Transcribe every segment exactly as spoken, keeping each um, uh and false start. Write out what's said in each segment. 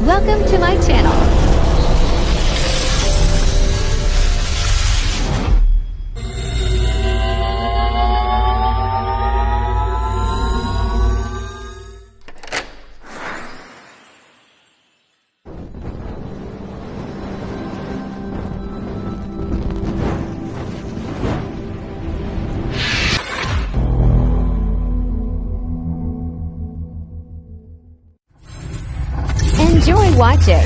Welcome to my channel. Enjoy watching.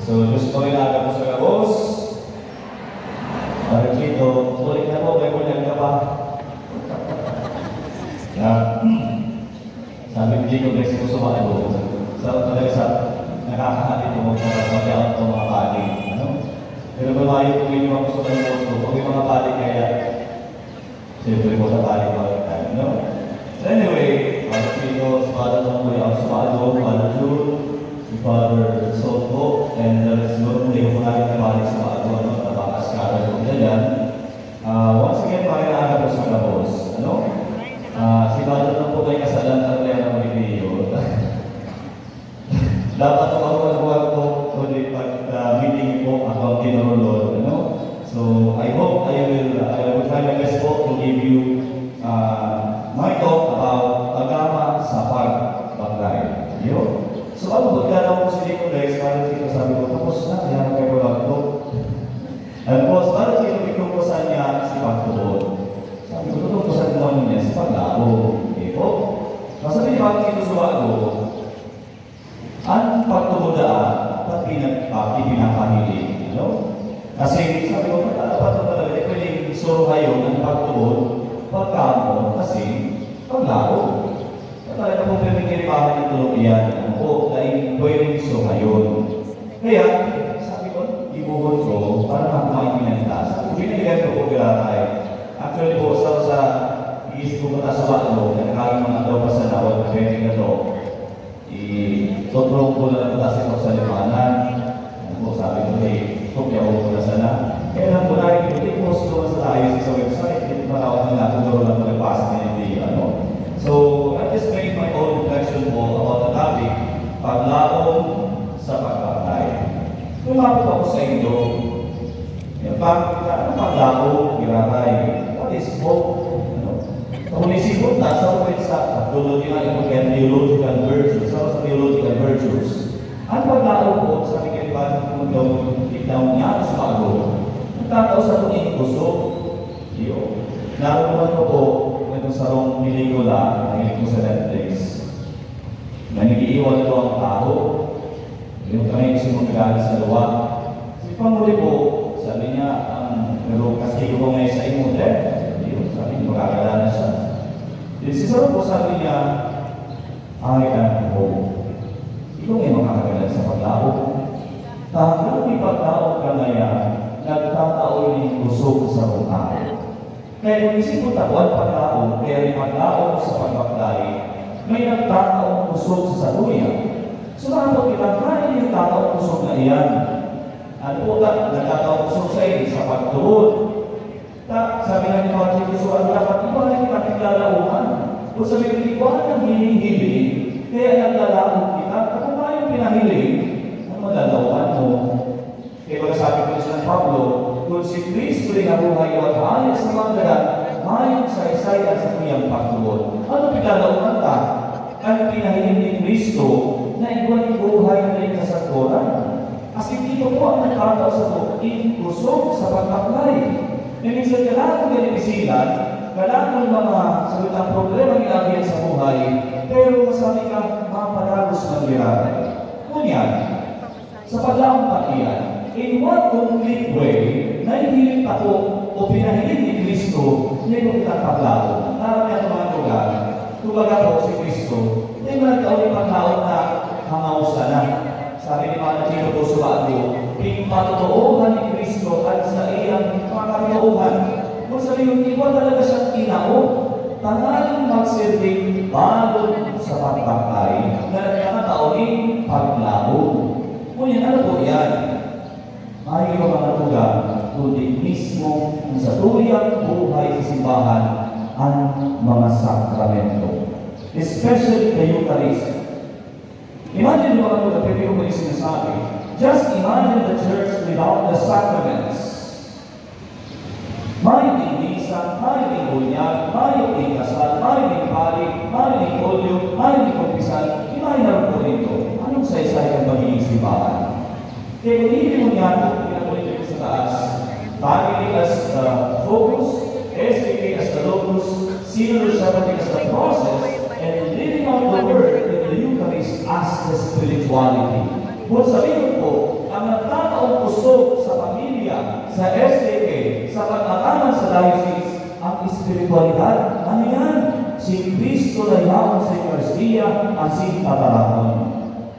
So, Diyos pa rin aga po sa gabos. Pare Chito, ulit na po, may bunyag ka pa. Ah, sabi ni Chico, guys, gusto ba ako? Sa talaga sa nakakahati po, magkakasabay ako mga padi, ano? Pero malayo po yung mga gusto ng mundo. Pag yung mga padi kaya, siyempre po, nabalik pa rin tayo, no? So anyway, Father Chito, si Father Tongkoy, ako sa Bago, Father Jun, si Father Soto, and the rest, no? Hindi ko po natin nabalik sa Bago, no? Nabakas ka rin po na dyan. Ah, once again, magandang aga po sa gabos, ano? Ah, si Father lang po may kasalan, ano kaya naman ni Pio? Dapat ako ang magbuhat po, kundi pag, ah, meeting po, ako ang kinurulol, ano? So, I hope I will, I will try my best po to give you, ah, my thought about agama sa pagbaklay. Yun. So, ano po, tinanong ko si Deacon Rex, parang dito sabi ko, "Tapos na, kaya na kayo magto." Ano po, parang dito, itong ko sa niya, si Pagtuon. Sabi ko, "Itong ko sa niya, si Paglaom." Okay po. Masabi ni Pagtuon, suwa ko, An pagtubod daan, dapat pinag-, ah, ipinapahiling, you know? Kasi sabi ko, "Dapat talaga, di pwedeng suruhayon an pagtubod, pagkamoot, kasi paglaom." Talaga pong pinagkiripahan ni Tuluyan, ano po, dahil pwedeng suruhayon. Kaya, sabi ko, "Ibuhon ko, para ma-, maintindihan ta." Sabi ko, binigyan ko po, grabe. Actually po, sa, sa iisip ko po, ta sa bago, nagkakaroon mga daw pa sa nawal, depende na to. Itutrong ko na lang ta sa ipagsalimana. Ano po, sabi ko, eh, kopya ko muna sana. Kaya lang po, nakikita ko, post ko sa tayo sa website, eh, marawat na natin, garo lang po nagpasa na yung video, ano? So, I just made my own reflection po about the topic, paglaom sa pagpatay. Kung mapapag-, ako sa inyo, yung pag-, ano paglaom, giraray? What is hope? Ano? Kung isipon ta, sa umpisa, sa theology nga, yung mga theological virtues, sa, sa theological virtues, ang paglaom po, sabi kay Father Kundong, ikaw niya, sa bago, nagtatao sa itong kusog. Iyo. Naroon ko po, itong sarong pelikula, na ito sa Netflix. Na nag-iiwan daw ang tawo. Yung kami gusto magdala sa luwa. Si Panguli po, sabi niya, ang pero kastigo ko ngayon sa imo, death. Yun, sabi niya, magkakala na siya. Then si Saul po, sabi niya, "I am hope." Ikaw may makakagalan sa paglaom. Tahaw may paglaom ka ngayon, nagtatao nin kusog sa tawo. Kaya kung isipon ta po an paglaom, kaya rin paglaom sa pagbaklay, may nagtataong kusog sa satuya. So, dapat kita, "Haen an nagtataong kusog na iyan?" Ano po ta, nagtataong kusog sa ini, sa pagtubod. Ta, sabi nga ni Father Chico, "So, ang dapat iba na kita pinaglalaoman." Kung sabi ko, "Iba ang hinihiling, kaya naglalaom kita." Kung mayong pinahiling, ang malalaoman mo. Kaya pagkasabi ko ni San Pablo, "Kun si Cristo ay nabuhay at hale sa mga gadan, mayong saysay an satuyang pagtubod." Ano pinaglalaoman ta? An pinahiling ni Cristo na igwa nin buhay na rin kasakoran. Asin ito po ang nagtatao sa buong kusog sa pagbaklay. Na minsan kailangan ka rin isilan, kailangan mga sagot ang problema ni Abian sa buhay, pero masabi ka, mapadagos man giraray. Ngunyan, sa paglaom pa iyan, in what concrete way, nahihiling ta po o pinahiling ni Cristo na ito kitang paglaom? Para niya mga lugar, kumbaga po si Cristo, hindi man nagkaon ni paglaom na hangaw sana. Sabi ni Father Chito po Subago, "Ipatotoohan ni Cristo an saiyang pakatotoohan." Kung sabi yun, iba talaga siya Tanganing magsirbing balon sa pagbanggay na nagkakatao nin paglaom. Ngunyan, ano po iyan? Mayo pa, mga tugang, kundi mismo ang sa tuyang buhay sa simbahan, ang mga sakramento, especially the Eucharist. Imagine mo, mga tugang, pwede ko ba yung sinasabi? Just imagine the church without the sacraments. Mayo ding misa, mayo ding bunyag, mayo ding kasal, mayo ding padi, mayo ding polyo, mayo ding kumpisal. Imagine na po ninyo, anong saysay kan pagiging simbahan? Kaya kung hindi mo niya ito, pinakulit ko sa taas, family as the focus, S P K as the locus, Synod of Shepherding as the process, and living out the word in the Eucharist as the spirituality. Kung sabihin po, ang nagtataong kusog sa pamilya, sa S K K, sa pag-ataman sa diocese, ang espiritualidad. Ano yan? Si Cristo na yaon sa Eukaristia, asin tataramon.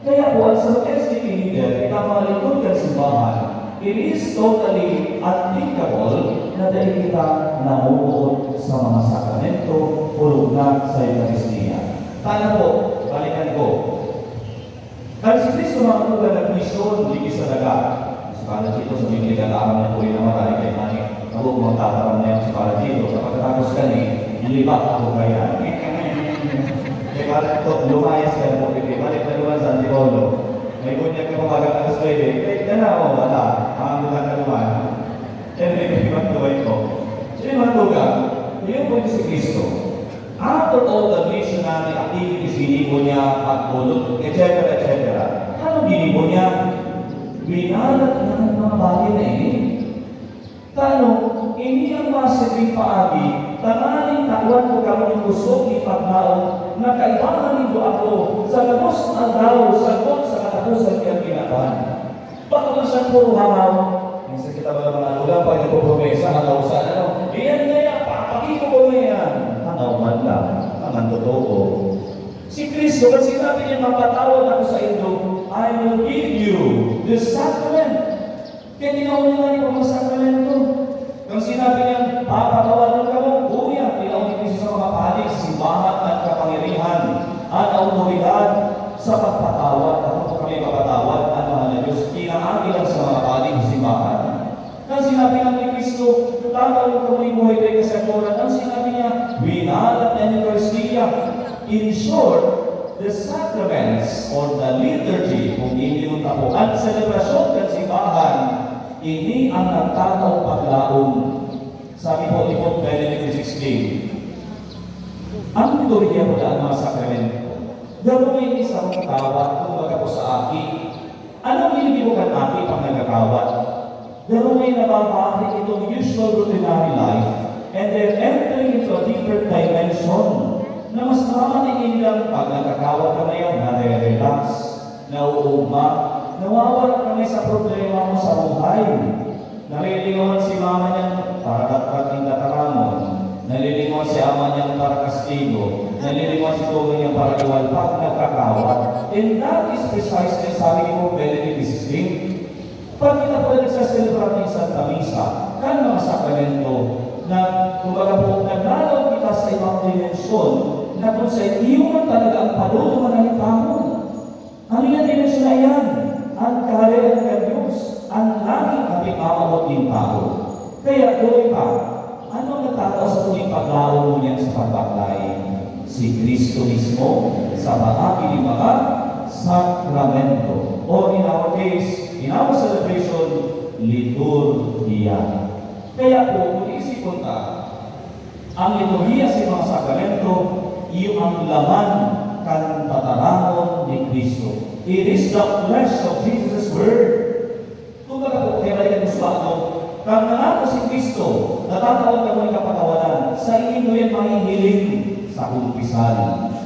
Kaya po, ang sarong S K K leader, ika mga lingkod kan simbahan, it is totally unthinkable na dai kita namumoot sa mga sakramento, orog na sa Eukaristia. Tana po, balikan ko. Kan si Cristo, mga tugang, nagmisyon digdi sa daga. Si Padre Chito, sa Biblia, aram na po rin naman, dahil kay Mani, ako, magtataram na yan si Padre Chito. Sa pagkatapos kani, liba ako kaya. Kaya parang ito, lumayas ka na po, Pipi. Balik na naman sa Antipolo. May bunyag ka pa baga, tapos pwede. Eh, ka na, oh, wala. Ang buta ka naman. Kaya may pagkakatuway ko. Sino mga tugang? Yun po yung si Cristo. After all the missionary activities, ginibo niya, pagtulog, et cetera, et cetera. Ano ginibo niya? Winalat niya ang mga bagay na ini. Tano, ini ang masibing paagi, tanganing tawan ko kamo nin kusog nin paglaom na kaibahan nindo ako sa gabos na aldaw, sagkod sa kataposan kan kinaban. Bako na siyang puro hangaw. Minsan kita mga, mga tugang, pag nagpopromesa, hangaw sa ano, "Iyan na yan, papakita ko na yan." Hangaw man lang, ang totoo. Si Cristo, pag sinabi niya, "Mapatawad ako saindo, I will give you the sacrament." Kaya tinao niya nga yung mga sakramento. Nang sinabi niya, "Papatawadon kamo," uya, tinao ni Cristo sa mga padi sa simbahan an kapangyarihan, an awtoridad sa pagpatawad. Ako po kami papatawad, an mahal na Diyos, pinaagi lang sa mga padi sa simbahan. Nang sinabi lang ni Cristo, "Tataw kamo nin buhay na kasagkoran," nang sinabi niya, "Winalat niya an Eukaristia." In short, the sacraments or the liturgy, kung ini mo tapo, an selebrasyon kan simbahan, ini ang nagtataong paglaom. Sabi po ni Pope Benedict the sixteenth, ang liturhiya po na ang mga sakramento, garo may isang tawat, kumbaga po sa aki. Ano ang ginigibo kan aki pag nagkakawat? Garo may nababalik itong usual routinary life, and they're entering into a different dimension na mas mamatingin lang pag nagkakawat ka ngayon, nare-relax, nauugma, nawawala ka na sa problema mo sa buhay. Nalilingawan si mama niyang paradatrat nin tataramon. Nalilingawan si ama niyang para kastigo. Nalilingawan si tugang niyang para iwal pag nagkakawat. And that is precisely, sabi ni Pope Benedict the sixteenth, pag kita po nagsaselebrar ng Santa Misa, kan mga sakramento, na, kumbaga po, naglalaog kita sa ibang dimensyon na kung sa iyo man talaga ang padudungan ng tao. Ano yan, dimensyon na yan? Ang kaharian kan Diyos, ang langit na pigmamawot nin tao. Kaya, tuloy pa, ano ang nagtatao sa tuwing paglaom mo niyan sa pagbaklay? Si Cristo mismo sa paagi nin mga sakramento. Or in our case, in our celebration, liturhiya. Kaya po, kung iisipon ta, ang liturhiya sa mga sakramento, iyo ang laman kan tataramon ni Cristo. It is the flesh of Jesus' word. Kumbaga po, kaya balikan mo sa bago, kan nangako si Cristo, natatawan kamo nin kapatawaran, saindo yan mahihiling sa kumpisal.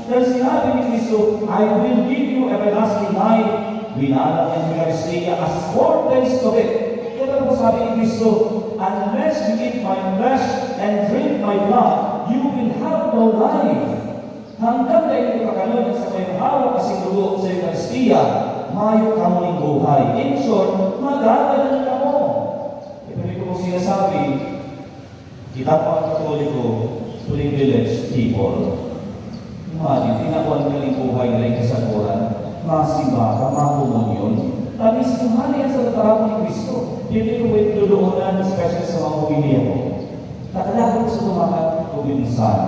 Dahil sinabi ni Cristo, "I will give you everlasting life." Winalat niya an Eukaristia as foretaste of it. Kaya po sabi ni Cristo, "Unless you eat my flesh and drink my blood, you will have no life." Hanggang dai nindo kakanon an sakuyang hawak asin dugo sa Eukaristia, mayo kamo nin buhay. In short, magagadan kamo. Ito rin ko pong sinasabi, kita mga Katoliko, privileged people. Hali, tinawan ka nin buhay na ikasaguran, masimba ka, makomunyon. Tamis mo, hali yan sa tataramon ni Cristo. Dili ko pwede dodoonan, especially sa mga pamilya ko. Takalagon sa tumakan, kuminsan,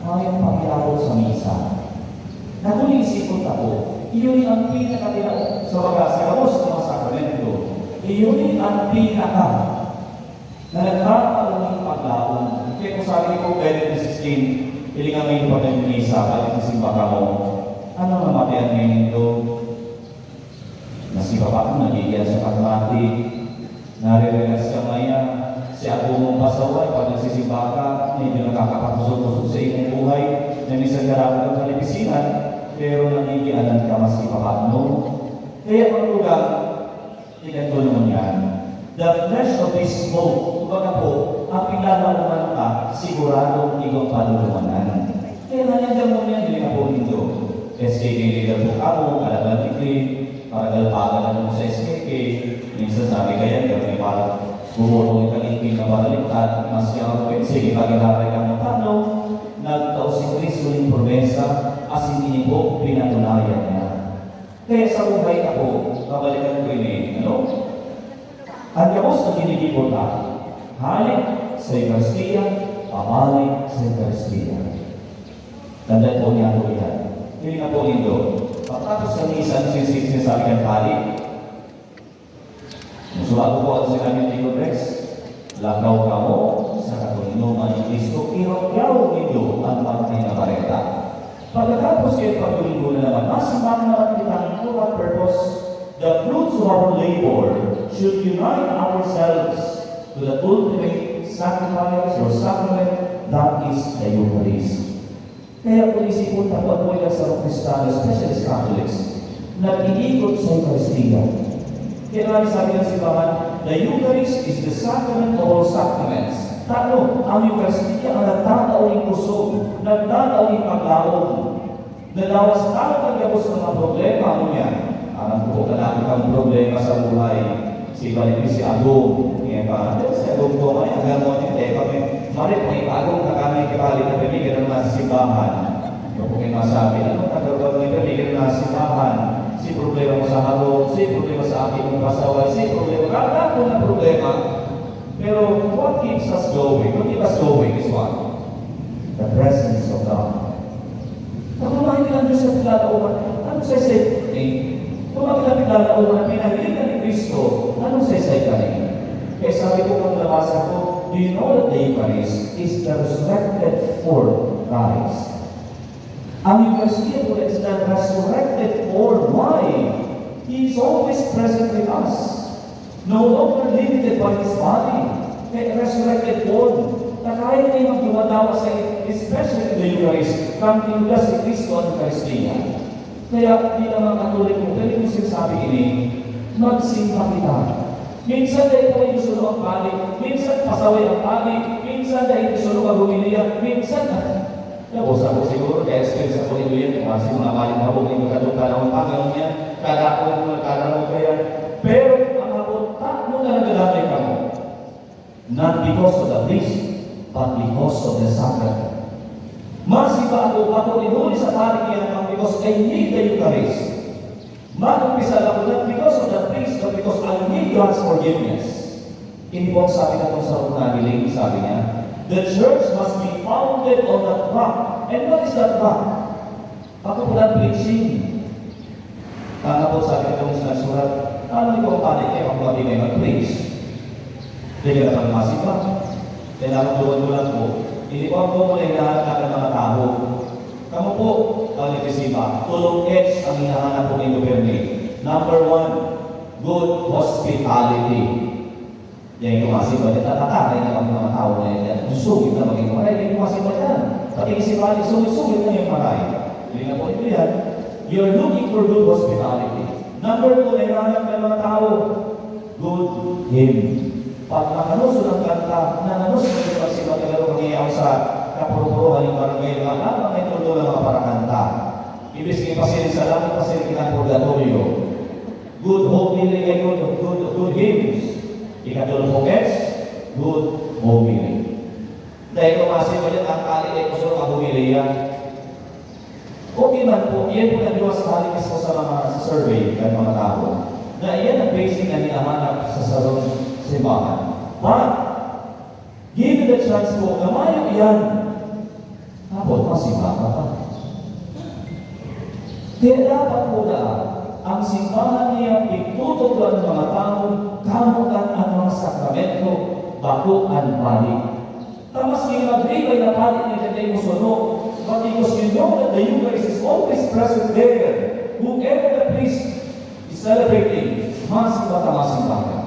mayong pakiabot sa misa. Nakulisipon ako, iyon ang pinakatinaw sa mga, sa gabos na mga sakramento. Iyon ang pinaka na nagkakaroon ng paglaom. Kaya kung sabi ko, Benedict sixteen, hilingan mo yung pagmimisa, balik ng simbahan mo. Ano na matiyan ngayon ito? Mas iba pa kung nagigyan sa pagmati. Nare-relax ka ngayon. Si ako mong pasaway, pag nagsisimba ka, medyo nakakapakusog-kusog sa iyong buhay, na minsan garagan ng kalipisinan, pero nagigianan ka mas iba pa, no? Kaya maglugang, Tingnan ko naman yan. The flesh of this hope, kumbaga po, ang pinaglaoman ka, siguradong ikaw padulungan. Kaya nga nandiyan mo niya, hindi ka po nindo. S K K leader po kamo, kalaban ni Green, para galpagan na mo sa S K K. Minsan sabi kaya, hindi may para bumulong yung kagiging na maraligtad, mas kaya ako, sige, pag-iraray ka mo, paano? Nagtao si Cristo ng promesa, asin ini po, pinatunayan niya. Kaya sa buhay ako, babalikan ko ini, ano? Ang gabos na ginigibo ta, hale sa Eukaristia, pabalik sa Eukaristia. Tandaan po niya po yan. Hindi na po nindo. Pagkatapos ng misa, ano sin-, sin-, sinasabi kan padi? Sumagot po ang sinabi ni Deacon Rex, "Lakaw kamo sa katulnuman ni Cristo, irokyaw nindo an Marahay na Bareta." Pagkatapos kayo pagdurugo na naman, mas naman naman kitang for what purpose? The fruits of our labor should unite ourselves to the ultimate sacrifice or sacrament, that is the Eucharist. Kaya kung isipon ta po, ang buhay sa mga Kristiyano, especially sa Catholics, nag-iikot sa Eucharistia. Kaya nga sabi ng simbahan, "The Eucharist is the sacrament of all sacraments." Tano, ang Eucharistia ang nagtatao ng kusog, nagtatao ng paglaom. Nalawas tayo ng gabos ng mga problema, ano niya? Aram ko, kalapit ang problema sa buhay. Si Balipi, si Agong. Ngayon pa, si Agong ko, may agamo niya, eh, kami, mari po, ipagong na kami, kibali na pinigan ang nasa simbahan. Ano po kayo masabi? Anong kagawad niya pinigan ang nasa simbahan? Si problema mo sa harong, si problema sa aking mong pasaway, si problema, kagapon na problema. Pero what keeps us going? What keeps us going is what? The presence of God. Pag kumain ka ng Diyos sa paglalauman, ano sa isip? Eh, kung makita paglalauman na pinahiling ka ni Cristo, anong sa isip ka rin? Kaya sabi ko, kung nabasa ko, "Do you know that the Eucharist is the resurrected form of Christ?" Ang Eucharistia po is the resurrected form. Why? He is always present with us. No longer limited by His body. Kaya resurrected form. Na kaya niya magdumadawa sa, especially in the Eucharist, kang tinugas ni Cristo ang Eucharistia. Kaya, di naman Katoliko, pwede kong sinasabi ini, magsimba kita. Minsan dahil po ito suno ang padi, minsan pasaway ang padi, minsan dahil ito suno ang humiliya, minsan, nabusa ko siguro, kaya experience ako nito yan, kung kasi mga maling habog, yung katong panahon pa, ngayon yan, kada ako yung nagkakaroon ko yan. Pero, ang habot, ta, mo talaga dati ka mo. Not because of the priest, but because of the sacrament. Mas iba ako, ako ni huli sa pari niya, because I need the Eucharist. Mag-umpisa ako not because of the priest, but because I need God's forgiveness. Ini po ang sabi na sa unang hiling, sabi niya, "The church must be founded on that rock." And what is that rock? Ako po nag-preaching. Ang abot sa akin itong nagsurat, ano ni kong panic eh, kung pati may mag-preach? Hindi ka naman masipa. Kailangan duwan mo lang po. Hindi po ako muna hinahanap ng mga tao. Kamo po, ang nagsisipa, tulong X ang hinahanap po ng gobyerno. Number one, good hospitality. Yan yung kumasimba dyan. Tatatangay na kami mga tao na yan. Susugit na maging maray. Yan yung kumasimba dyan. Pati isipali, sugit-sugit na yung maray. Hindi na po ito yan. You're looking for good hospitality. Number two, na hinahanap ng mga tao, good hymn. Pag nakanuso ng kanta, nakanuso ng pagsimba, talagang mangyayari sa kapuro-puruhan ng barangay, mga lamang ay tulo ng mga parakanta. Ibig sabihin, pasiring sa langit, pasiring ng purgatorio. Good homily, eh, good, good, good hymns. Ikatulong po, guys, good homily. Dahil kung kasi mo dyan, ang tali, eh, gusto ka homily yan. Okay man po, iyan po nagluwas hali mismo sa mga survey kan mga tawo na iyan ang basic na hinahanap sa sarong simbahan. But, given the chance po na mayo iyan, dapat masimbahan pa. Kaya dapat po na ang simbahan niya pagtutugdoan ng mga tawo, kamutan ang mga sakramento, bako an padi. Ta maski mag-ribay na padi na dai mo suno, but because you know that the Eucharist is always present there, whoever the priest is celebrating, maski matamasin pa ka.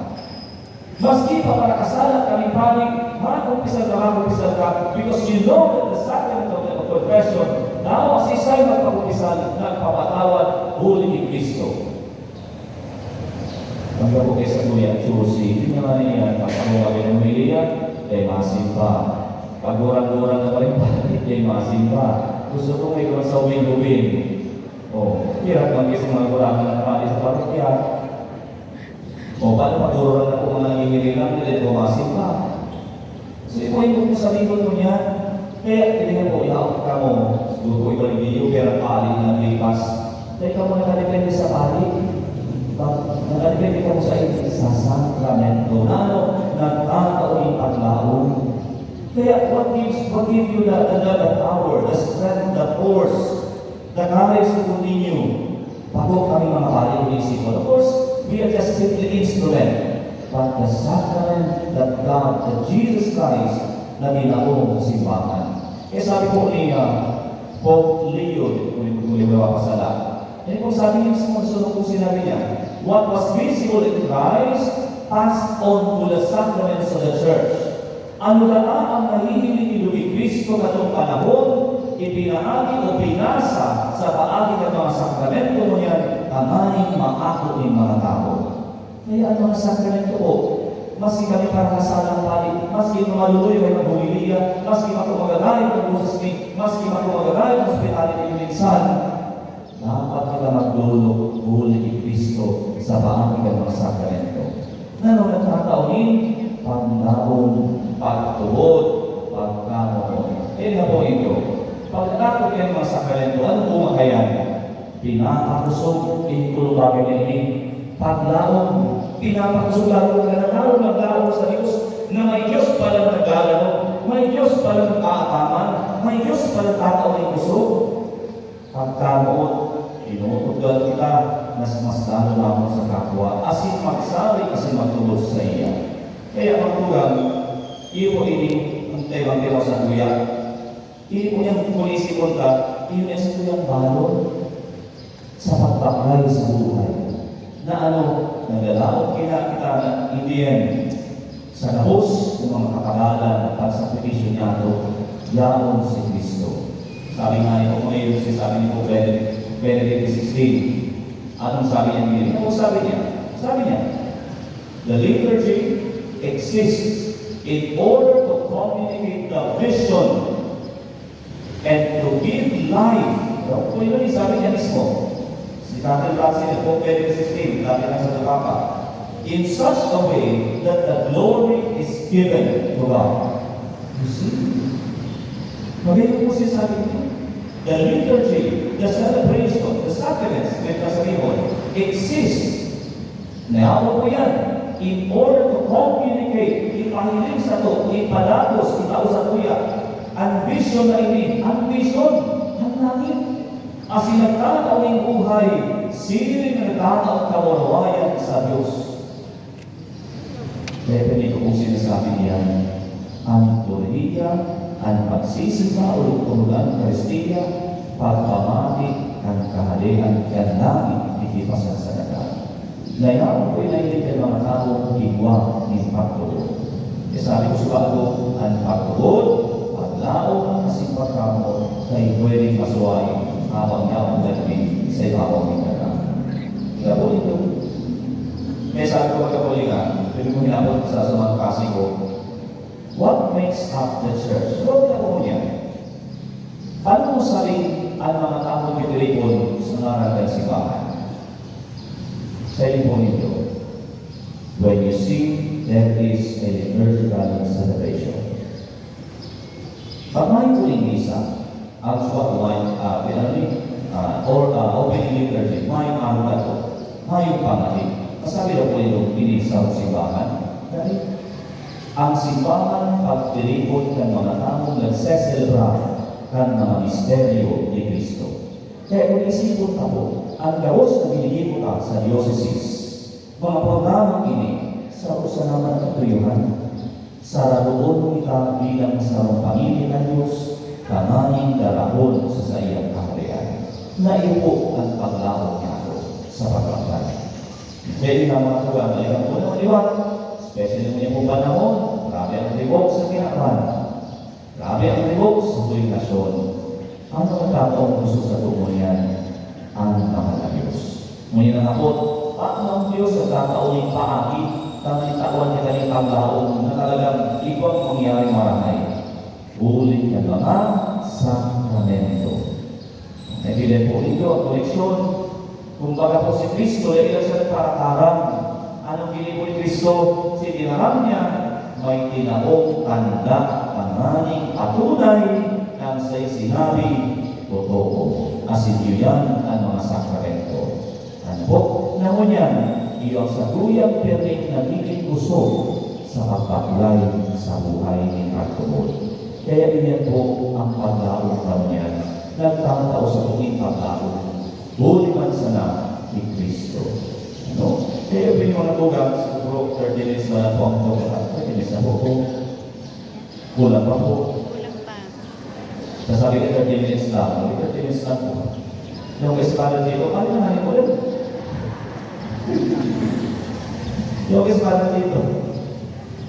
Maski pa para kasala kami padi, makumpisal ka, makumpisal ka, because you know that the sacrament of the confession, dawa siisay magpakumpisal, nagpapatawad, huli ni Cristo. Ang gabok kay sa Kuya Chusi, hindi naman niya, pag ako kami ng Maria, kay masimba. Pag gurang-gurang na pa rin, bakit kay masimba? Gusto ko may gawang sa ubing-ubing. O, hirap man kasi mga gurang na pali sa parokya. O, paano pag gurang na po mga nangingiringan, hindi ko masimba? So, ipo-ipo mo sa likod mo niya. Kaya, tingnan po, yaot ka mo. Siguro po, iba rin yung pera pali na lipas. Kaya ka mo nakadepende sa pali. Pag nakadepende ka mo sa, sa sakramento, na ano, nagkakaon yung paglaom. Kaya, what gives, what gives you the, the, the power, the strength, the force, the courage to continue? Bako kami mga pali, inisip ko. Of course, we are just simply instrument. But the sacrament that God, that Jesus Christ, na dinao sa simbahan. Kaya sabi po ni, ah, Pope Leo, kung hindi ko mapasala, eh, kung sabi niya mismo, sunod kong sinabi niya, "What was visible in Christ passed on to the sacraments of the church." Ano na ang nahihiling ni Cristo katong panahon, ipinaagi o pinasa sa paagi kan mga sakramento ngunyan tanganing maako nin mga tawo. Kaya ang mga sakramento po, maski kami parang nasalang padi, maski maluluyo kami maghumiliya, maski ako magagayod ang boses mi, maski ako magagayod ang hospitality mi minsan, dapat kita magdolok huli ni Cristo sa paagi kan mga sakramento. Ano nagtatao ni paglaom, pagtubod, pagkamoot? Kaya nga po ito, pagkatapos kan mga sakramento, ano po makayan? Pinapakosog, intulog kami na ini. Paglaom, pinapakosog lalo na naglaom, naglaom sa Diyos, na may Diyos palang naglalaro, may Diyos palang nag-aataman, may Diyos palang tatao ng kusog. Pagkamoot, tinutukdan kita, mas, mas lalo na ako sa kapwa, asin magsabi, asin magtubod sa iya. Kaya, magtugang, iyo po ini, ang tebang-tebang sa kuya. Iyo po niyang kunisipon ka, iyo niya sa kuyang balon sa pagbaklay sa buhay. Na ano, naglalaot kina kita na in the end, sa gabos ng mga kapagalan at pagsakripisyo niya to, yaon si Cristo. Sabi nga ni Pope Leo, si sabi ni Pope Benedict, Benedict the sixteenth, anong sabi niya nila? Ano sabi niya? Sabi niya, "The liturgy exists in order to communicate the vision and to give life." No? Kung yun yung sabi niya mismo. Si Father Francis, Pope Benedict sixteen, dati ng Santo Papa. "In such a way that the glory is given to God." You see? Magayon po siya sabi niya. The liturgy, the celebration, the sacraments, may kasabihon, exists. Nayapo po yan in order to communicate, ipahiling sato, ipadagos, itao sa kuya, ang vision na ini, ang vision, ang langit. Asin nagtatao nin buhay, siring na nagtatao kawarwayan sa Diyos. Kaya pwede ko pong sinasabi niyan, ang liturhiya, ang pagsisimba o lugtong kan Eukaristia, pagpamati kan Kahalean kan langit, ikipasan sa daga. Nayaon ko inayin kan mga tawo igwa nin pagtubod. E sabi ko sa bago, an pagtubod, paglaom, asin pagkamoot, dai pwedeng masuway habang yaon kami sa ibabaw nin daga. Kaya po ito, kaya sabi ko, pagkakulingan, pwede mo hinapot sa sumang kasi ko, what makes up the church? What ka po niya? Paano mo sabing ang mga tawo nagtitiripon sa ngaran ng simbahan? Sa inyo po ninyo, when you see there is a liturgical celebration. Pag may huling misa, ang suwat wine, ah, pinanli, Ah, or, ah, opening liturgy, may arog ato, may pangadi. Masabi daw po yung ini sa simbahan. Dahil ang simbahan, pagtiripon kan mga tawo, nagseselebra kan mga misteryo ni Cristo. Kaya kung isipon ta po, ang gabos na ginigibo ta sa diocese, mga programang ini, sa usa naman ang katuyuhan. Saragoon kita bilang sarong pamilya kan Dios, tanganing darahon sa saiyang kaharian. Naipo ang paglaom niya ako sa pagbakal. Pwede na mga tugang, balikan po ng liwat. Especially ngunyan po panahon, grabe ang ribok sa kinaban. Grabe ang ribok sa komunikasyon. Ano ang taong gusto sa tugon niyan? Ang mahal na Diyos. Ngunyan na nga po, paano ang Diyos ang tataon nin paagi, tanganing tawan niya kaning paglaom na talagang ibang mangyari marahay? Huli kan mga sakramento. Naiintindihan po ninyo ang koneksyon. Kumbaga po, si Cristo, dai lang siya nagparataram. Anong ginibo ni Cristo? Itinaram niya, may tinabong tanda tanganing patunay na ang saiyang sinabi, totoo. Asin iyo yan ang mga sakramento. Ano po? Na ngunyan, iyo ang satuyang pirming nagigin kusog sa pagbaklay sa buhay nin pagtubod. Kaya iyan po ang paglaom daw niya, nagtatao sa pagiging paglaom, huli man sana ni Cristo. Ano? Kaya yung mga tugang, siguro thirty minutes na lang po ang tugang. Thirty minutes na po po. Kulang pa po. Kulang pa. Sasabi ka, thirty minutes lang. Sabi, thirty minutes lang po. Yung espada dito, ano na nga yung ulit? Yung espada dito.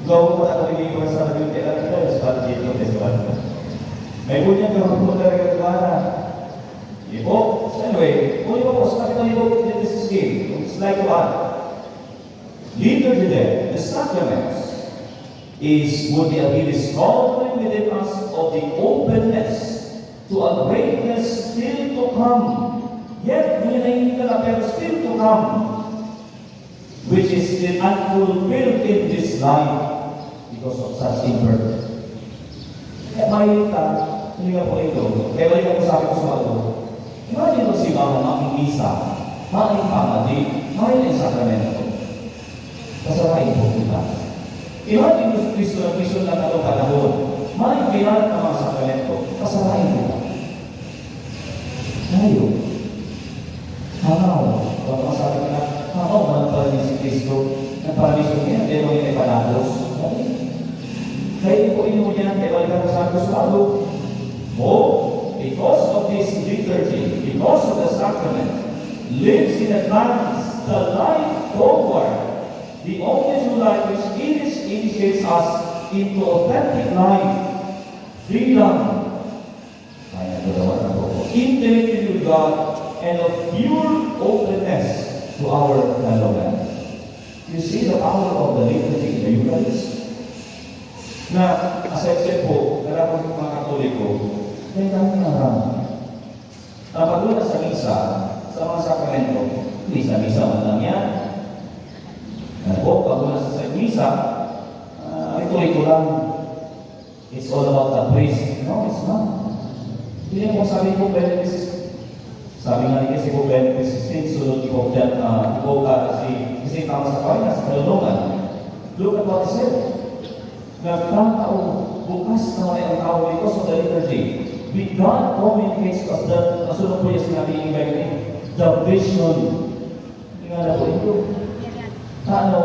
Gawa ko na kami yung espada dito. Kaya lang ito, espada dito, espada. May bunyag na po talaga, espada. Di po? So anyway, kung yung po, sabi ko yung this is game. It's like what? Liturgy then, the sacraments, is would be a really strong reminding us of the openness to a greatness still to come. Yet, we na hindi na, pero still to come, which is still unfulfilled in this life because of such imperfect. Kaya makikita, hindi nga po ito. Kaya balik ako sa akin sa bago. Imagine mo si Mama, making misa, making pamadi, making sakramento. Kasarain po kita. Imagine mo si Cristo na Cristo na katong panahon, making pinarang na mga sakramento. Kasarain kita. Tayo. Hangaw. Baka masabi ka na, hangaw man pala ni si Cristo. Nagparalisyon niya, pero hindi padagos. Kaya po inyo niya, kaya balikan ko sa Santos Bago. Oh, because of this liturgy, because of the sacrament, lives in advance the life forward, the only true life which ini- initiates us into authentic life, freedom, Kaya nagdadawat na po ako. Intimately with God and of pure openness to our fellow men. You see the power of the liturgy in the Eucharist? Na, aside sa po, karapot mga Katoliko, may dami na raman. Ang paguna sa misa, sa mga sakramento, misa-misa man lang yan. Ano po, paguna sa misa, ah, rito-rito lang. It's all about the priest. No, it's not. Hindi po sabi po, Benedict sixteen. Sabi nga ni kasi po, Benedict sixteen, sunod ni Pope John, ah, ni Pope, ah, si, si Saint Thomas Aquinas, sa Kalunungan. Look at what he said. Nagtatao, bukas na may ang tao because of the liturgy. With God communicates to us. The, nasunod po niya sinabi, yung the vision. Tingala ko ito. Paano?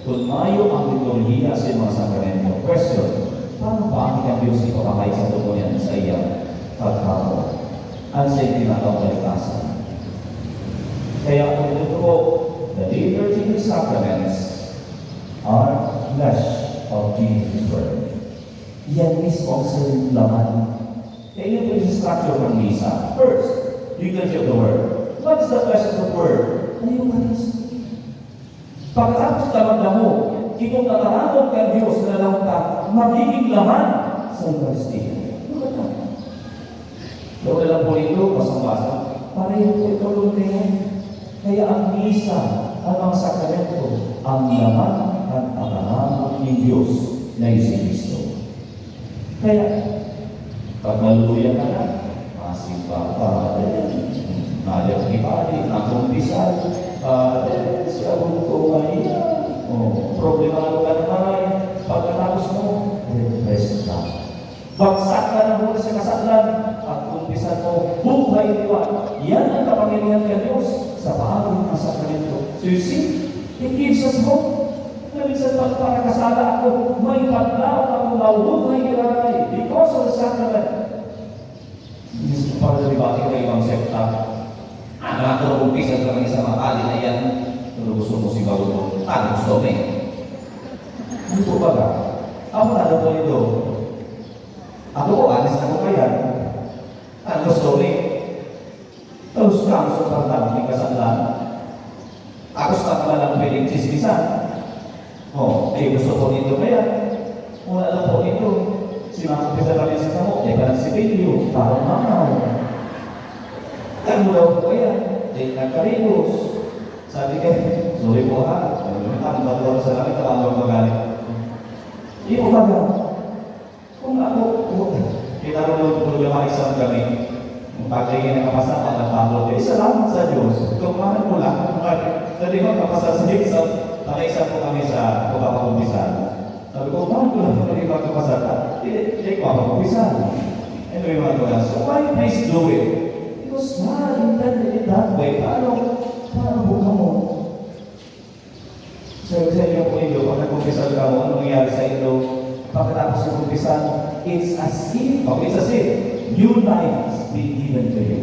Kung mayo ang liturhiya sa mga sakramento, question, paano pa ang Diyos ipapahayag sa tubo niya sa iyang pagkaon? Ang sa itinatawag kalikasan. Kaya kung ito po, the liturgy and the sacraments are flesh of Jesus' word. Yan mismo ang sarong laman. Kaya yun po yung structure ng misa. First, liturgy of the word. What is the flesh of the word? Ang Eucharist. Pagkatapos ka magdamo, itong tataramon kan Diyos na laman ka, magiging laman sa Eucharistia. Look at that. Daw na lang po ito, basang-basa. Pareho po ito, Lord, kaya. Kaya ang misa, ang mga sakramento, ang laman ng pagkaramon ng Diyos na si Kristo. Kaya, pag maluluya ka na, Simba, Padre, naliwat ni Padre, nakumpisal, Padre, si Abon ko ngayon. Oh, problemado ka naman. Pagkatapos mo, depressed ka. Bagsak ka na muli sa kasalan, pagkumpisal mo, buhay liwat. Yan ang kapangyarihan ng Diyos sa paagi ng mga sakramento. So you see, it gives us hope. Na minsan pag nakasala ako, may paglaom ako, mabubuhay ka na because of the sacrament. Minsan pa rin, di ba, yung ibang sekta, ah, nakakaumpisa ka lang sa mga pali na yan, pero gusto mo si Bago, ano gusto mo eh? Ano po ba ka? Ako na po ito. Ako po, honest ako kaya. Ano gusto mo eh? Tapos ka, gusto ka lang, may kasalan. Tapos ka pala lang pwedeng chismisan. Oh, eh, gusto ko nito kaya. Wala lang po nito. Si mga umpisa kami sa samo, eh, parang si Pedro, parang mamaw. Ano daw po kaya? Eh, nagkaribos. Sabi ko, sorry po ha. Ang bago sa langit, ang mga magaling. Di po ba? Kung ako, kung kita ko nung problema, isang kami. Ang pagkain na kapasa, ang nagpabot. Eh, salamat sa Diyos. Kung mahal mo lang, dali mo kapasa sa exam. Naka-exam po kami sa pagpapakumpisal. Sabi ko, "Mahal ko lang po yung pagkapasa ka. Hindi, hindi ko papakumpisal." Ano yung mga tulang? So, why please do it? Because God intended it that way. Paano? Paano po kamo? Sabi sa inyo po, Indo, pag nagkumpisal kamo, ano nangyari sa inyo? Pagkatapos ng kumpisal, it's as if, oh, it's as if new life is being given to you.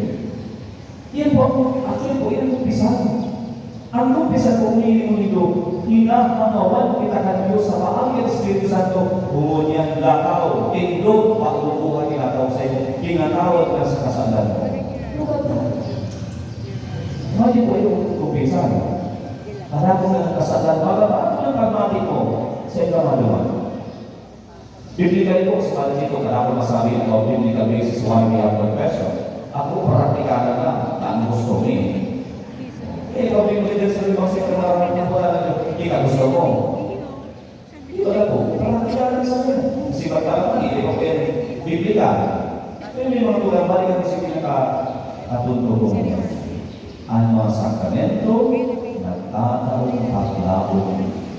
Yan po, actually po, yan ang kumpisal. Ang kumpisal po, umiinom nito, hinahangawan kita kan Diyos sa paagi ng Espiritu Santo, ngunyan lakaw, tindog, pagbubuhay, tinatawag sa inyo, tinatawag na sa kasalan mo. Look at that. Imagine po yung kumpisal. Kadakul na kasalan, baga ba ang pagmati ko sa iba maduman? Biblically po, sa pala dito, kadakul masabi about biblical basis why we have confession. Ako, praktikalan na, ang gusto mo eh. Eh, ikaw, biblically sa ibang sekta, marami na po talaga, ikaw gusto mo. Di ba po? Parang kailangan sa inyo. Kasi pagkakaroon, hindi pa po yan biblical. Pero may mga lugar, balik kami sa pinaka-, ah, punto ko ngayon. Ang mga sakramento, nagtataong paglaom.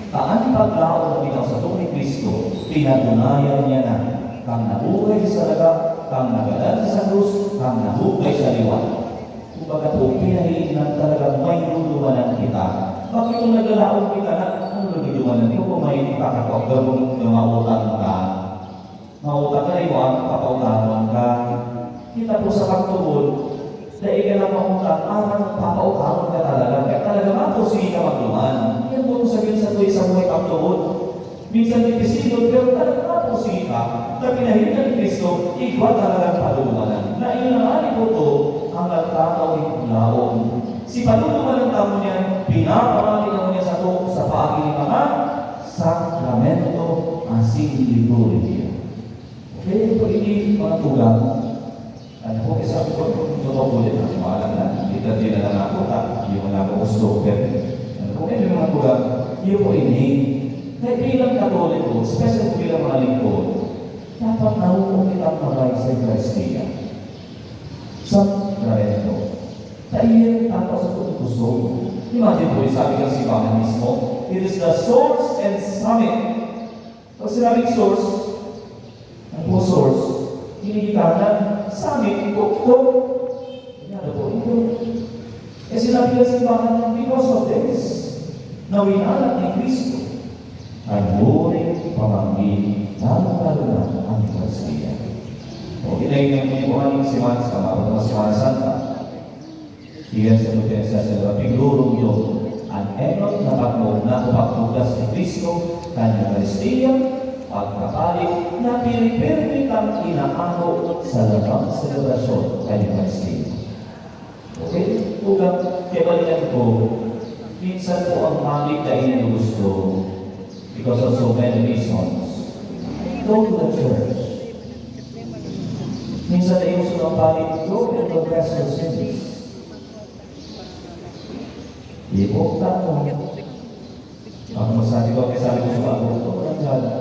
Ta an paglaom na bitaw sa tao ni Cristo, pinatunayan niya na, kang nabuhay sa daga, kang nagadan sa krus, kang nabuhay sa liwat. Kumbaga po, pinahiling na talaga may dudumanan kita. Bakit kung naglalaom kita na, ano nadudumanan ko kung may ipakakot ka, kung mautang ka? Mautang ka, iwan, papautangon ka. Kita po sa pagtubod, dahil ka lang mautang, arang papautangon ka talaga. Kaya talaga mapursige ka magduman. Yan po kung sabihin sa tuwi sa buhay pagtubod. Minsan dipisil, pero talaga mapursige ka. Na pinahiling na ni Cristo, igwa talaga ang padudumanan. Na iyon na nga ni Boto, ang nagtatao ni Laon. Si padudumanan tamo niyan, pinapamati kamo niya sa to, sa paagi ni mga sakramento asin liturhiya. Okay, ito ini mga tugang. Ano po, isa po, totoo po din, ang mga anak na, hindi ka din na nakakuta, yung mga gusto, pero, ano po, may mga tugang, yun po ini. Kaya bilang Katoliko, especially bilang mga lingkod, dapat nahuhukit ang mga sa Eucharistia. Sa Sakramento. Kaya yan, tapos sa gusto. Imagine po, yung sabi ng simbahan mismo, it is the source and summit. Pag sinabing source, ano po source? Kinikitanan, summit, tuktok. Yan po ito. Eh, sinabi ng simbahan, because of this, na winalak ni Cristo ang buhay pamanggi, lalong-lalo na ang Eucharistia. O, inayin ng mga buhay, Semana, sa mga Semana Santa. Iyan sa Probinsya sa Lubak, Pigurong yun. Ang enot na pagmugna o pagtugas ni Cristo kan Eucharistia, pagkapali, na pirmi-pirmi kang inaako sa labang selebrasyon kan Eucharistia. Okay? Tugang, kaya balikan ko, minsan po ang pangit na hindi gusto, because of so many reasons. Go to the church. Minsan na yung sunod pangit, go and confess your sins. Di po, tama. Ang masabi ko, kaya sabi ko sa mga grupo, walang gana.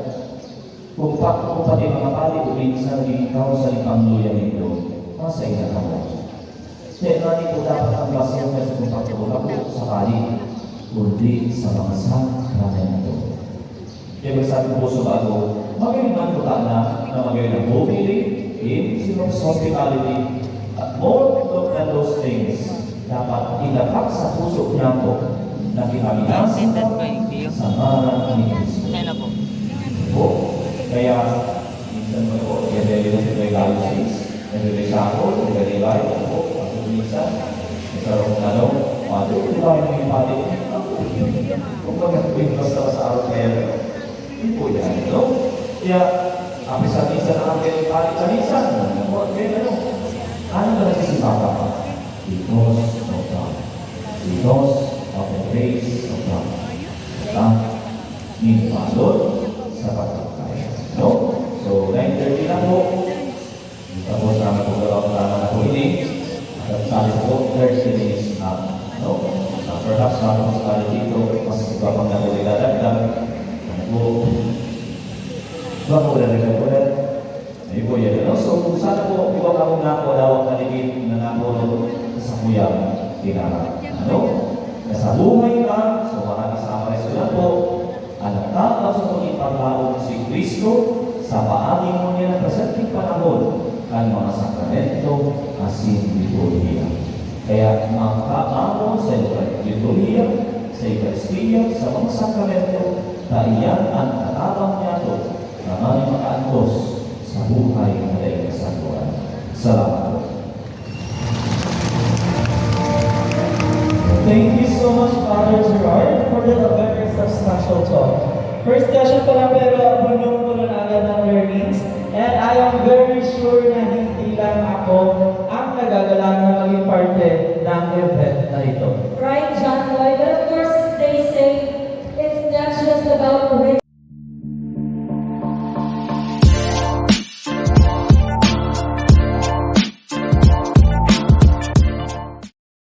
Kung pa, kung pati mga pali, kung minsan, di ikaw sa ipangluya nito. Masaya na kamo. Kaya nga di po dapat ang basyo na sa pagkakula po sa kali, kundi sa mga sakramento. Kaya magsabi po sa bago, magayon man po tana na magayon ang bumili in sino sa hospitality. At more than those things, dapat itatak sa puso niya po na kinamiyasan sa ngalan ni Kristo. Po, kaya minsan mo po, kaya dahil sa may diocese, nagre-reshackle, nagre-revive, ano po, at minsan, nagkaroon ng ano, pati, di ba, yung pati, kumbaga, yung basta sa araw kaya, hindi po yan, no? Kaya, ang minsan, minsan, ang kaya pati, minsan, ano po, kaya ano, ano ba nagsisipa ka? Because of God. Because of the grace of God. At, minsan, sa pagkakaya, no? So, nine thirty na po. Tapos na ang pagkakataon na po ini. At sabi ko, thirty minutes na. No? Ah, perhaps mga hospitality dito, mas iba pang natin idadagdag. Ano po? Iba po na rin po na. Ayun po yan. Ano? So, sana po, iba ka muna po, lawak na ligid na napuno sa kuyang pinara. Ano? Nasabuhay ka, so maraming salamat sa po. An nagtataw sa pagkipaglaom si Kristo sa paagi ngunyan na presenteng panahon kan mga sakramento asin liturhiya. Kaya makakaamon sa liturhiya, sa Eukaristia, sa mga sakramento, ta iyan an katabang niyato na may makaantos sa buhay na dai kasagwaran. Salamat po. Thank you so much, Father Gerard, for that very substantial talk. First session pa lang pero punong-puno na agad ng learnings. And I am very sure na hindi lang